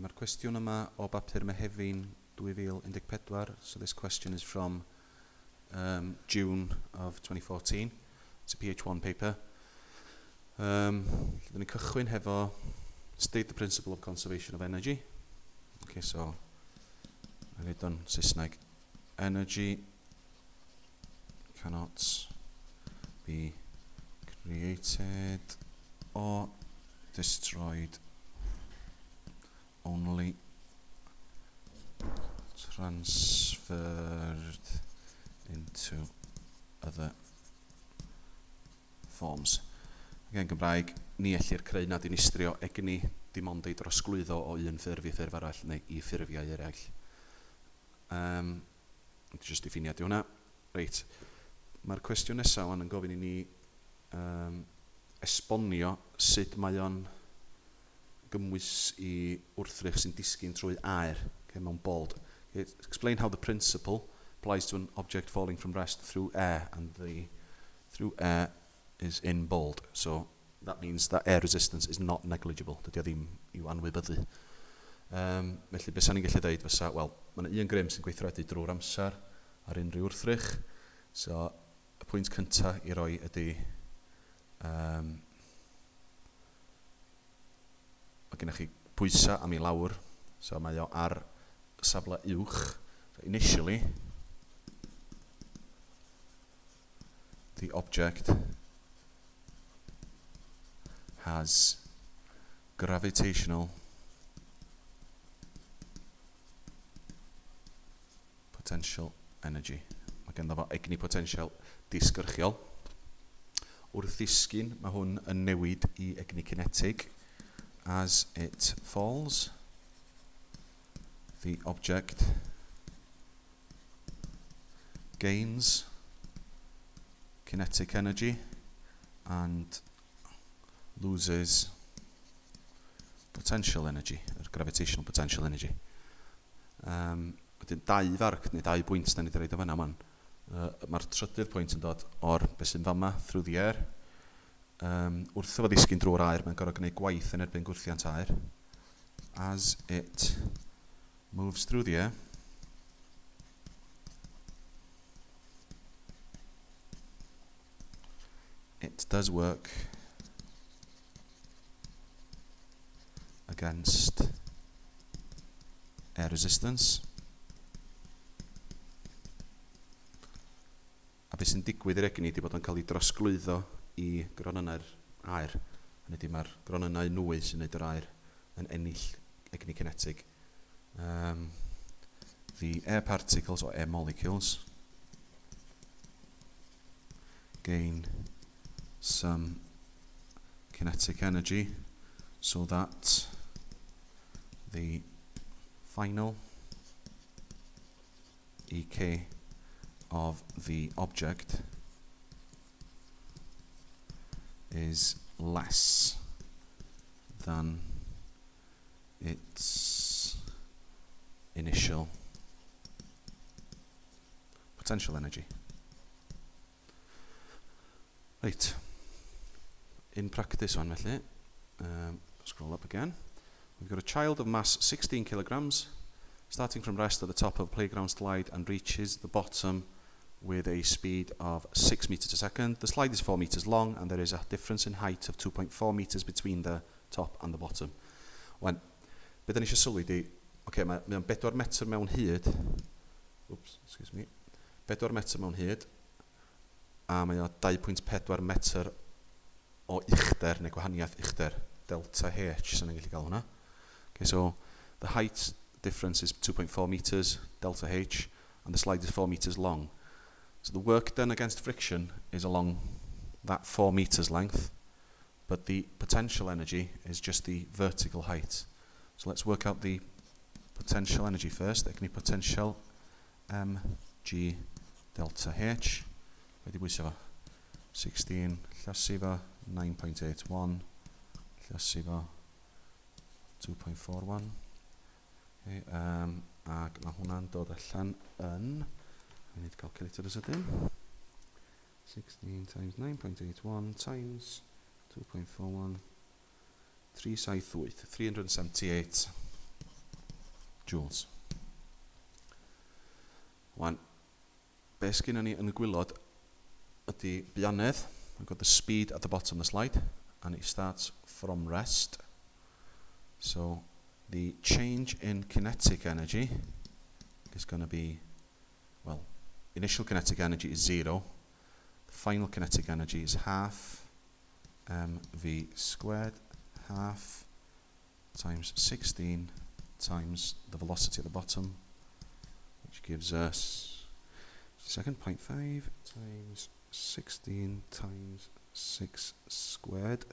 Okay, mae'r cwestiwn yma o bapur Mehefin 2014. So this question is from June of 2014. It's a PH1 paper. Dyn ni'n cychwyn hefo state the principle of conservation of energy. Okay, so I read o'n Saesneg. Energy cannot be created or destroyed, only transferred into other forms. Ac yn Gymraeg, ni ellir creu na dinistrio egni, dim ond ei drosglwyddo o un ffurf i ffurf arall neu i ffurfiau eraill. Just diffiniad i hwnna. Reit, mae'r cwestiwn nesaf wan yn gofyn i ni esbonio sut mae o'n gymwys i wrthrych sy'n disgyn trwy aer, okay, mewn bold. Okay, explain how the principle applies to an object falling from rest through air, and the through air is in bold. So that means that air resistance is not negligible. Dydy o ddim i'w anwybyddu. Felly, beth sa'n ni'n gallu dweud fysa, wel, mae yna un grym sy'n gweithredu drwy'r amser ar unrhyw wrthrych. So, y pwynt cyntaf i roi ydy, mae gennych chi pwysau am i lawr, so mae o ar safle uwch. So initially, the object has gravitational potential energy. Mae ganddo fo egni potensial disgyrchiol. Wrth ddisgyn, mae hwn yn newid i egni cinetig. As it falls, the object gains kinetic energy and loses potential energy, or gravitational potential energy. Wedyn dau farc neu dau bwynt da ni wedi rhoid o fanna man. Mae'r trydydd pwynt yn dod o'r beth sy'n fama, through the air. Wrth iddo fo ddisgyn drwy'r aer, mae'n gorfod gwneud gwaith yn erbyn gwrthiant aer. As it moves through the air, it does work against air resistance. A beth sy'n digwydd i'r egni ydy bod o'n cael ei drosglwyddo i gronynnau'r aer. Hynny ydy, mae'r gronynnau nwy sy'n gwneud yr aer yn ennill egni cinetig. The air particles or air molecules gain some kinetic energy so that the final EK of the object is less than its initial potential energy. Right, in practice one felly, scroll up again. We've got a child of mass 16 kilograms starting from rest at the top of a playground slide and reaches the bottom with a speed of 6 meters a second. The slide is 4 meters long and there is a difference in height of 2.4 meters between the top and the bottom. Wan, be da ni eisiau sylwi di, okay, mae o'n 4 metr mewn hyd, oops, excuse me, 4 metr mewn hyd, a mae o 2.4 metr o uchder, neu gwahaniaeth uchder, delta H, sy'n ni'n gallu gael hwnna. Okay, so the height difference is 2.4 meters, delta H, and the slide is 4 meters long. So the work done against friction is along that 4 meters length, but the potential energy is just the vertical height. So let's work out the potential energy first. Egni potential mg delta H. Be di bwyso fo? 16 llosi fo 9.81 llosi fo 2.41. Okay, ac mae hwnna'n dod allan yn, I need calculator y sydyn, 16 times 9.81 times 2.41, 378, 378. joules. Wan, be sgynnon ni yn y gwaelod ydy buanedd. We've got the speed at the bottom of the slide, and it starts from rest. So the change in kinetic energy is going to be, well, initial kinetic energy is 0. The final kinetic energy is half mv squared, half times 16 times the velocity at the bottom, which gives us, second, 0.5 times 16 times 6 squared,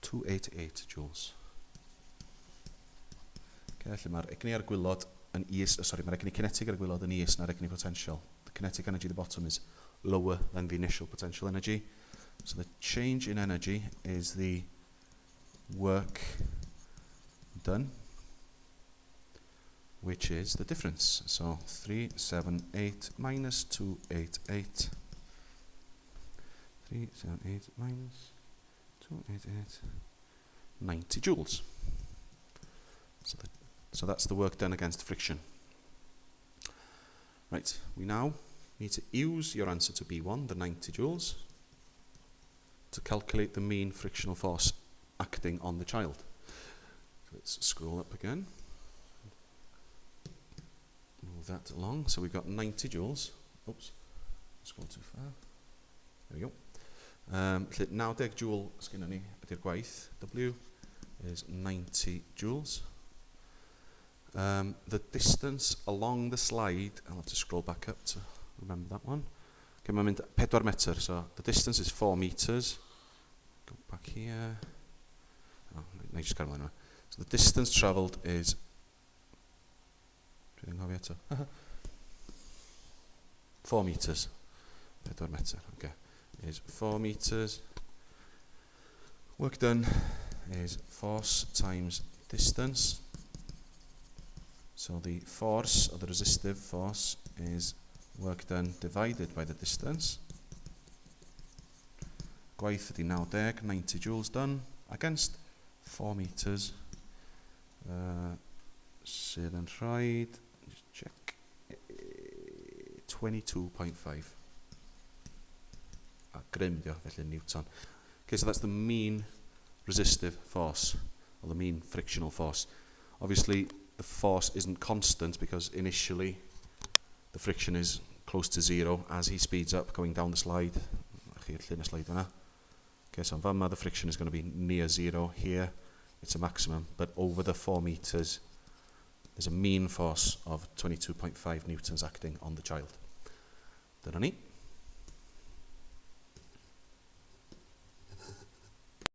288 joules. Okay, felly mae'r egni ar gwaelod yn is, oh, sorry, mae'r egni kinetic ar gwaelod yn is na'r egni potential. The kinetic energy at the bottom is lower than the initial potential energy. So the change in energy is the work done, which is the difference. So 378 minus 288. 378 minus 288, 90 joules. So that's the work done against friction. Right, we now need to use your answer to B1, the 90 joules, to calculate the mean frictional force acting on the child. So let's scroll up again. Move that along. So we've got 90 joules. Oops, scroll too far. There we go. Felly 90 joule sgynnon ni ydy'r gwaith. W is 90 joules. The distance along the slide, I'll have to scroll back up to remember that one. Okay, mae'n mynd 4 metr, so the distance is 4 meters. Go back here. Oh, na i just cael ymlaen yma. So the distance travelled is, dwi ddim yn cofio eto, 4 meters. 4 metr, okay. Is 4 meters. Work done is force times distance. So the force, or the resistive force, is work done divided by the distance. Gwaith ydy 90, 90 joules done, against 4 meters. Sydd yn rhaid, just check, 22.5. A grym dio, felly Newton. Okay, so that's the mean resistive force, or the mean frictional force. Obviously, the force isn't constant because initially the friction is close to zero as he speeds up going down the slide. Chi'r llun y slide yna. Okay, so yn fama the friction is going to be near zero. Here it's a maximum, but over the 4 meters there's a mean force of 22.5 newtons acting on the child. Dyna ni.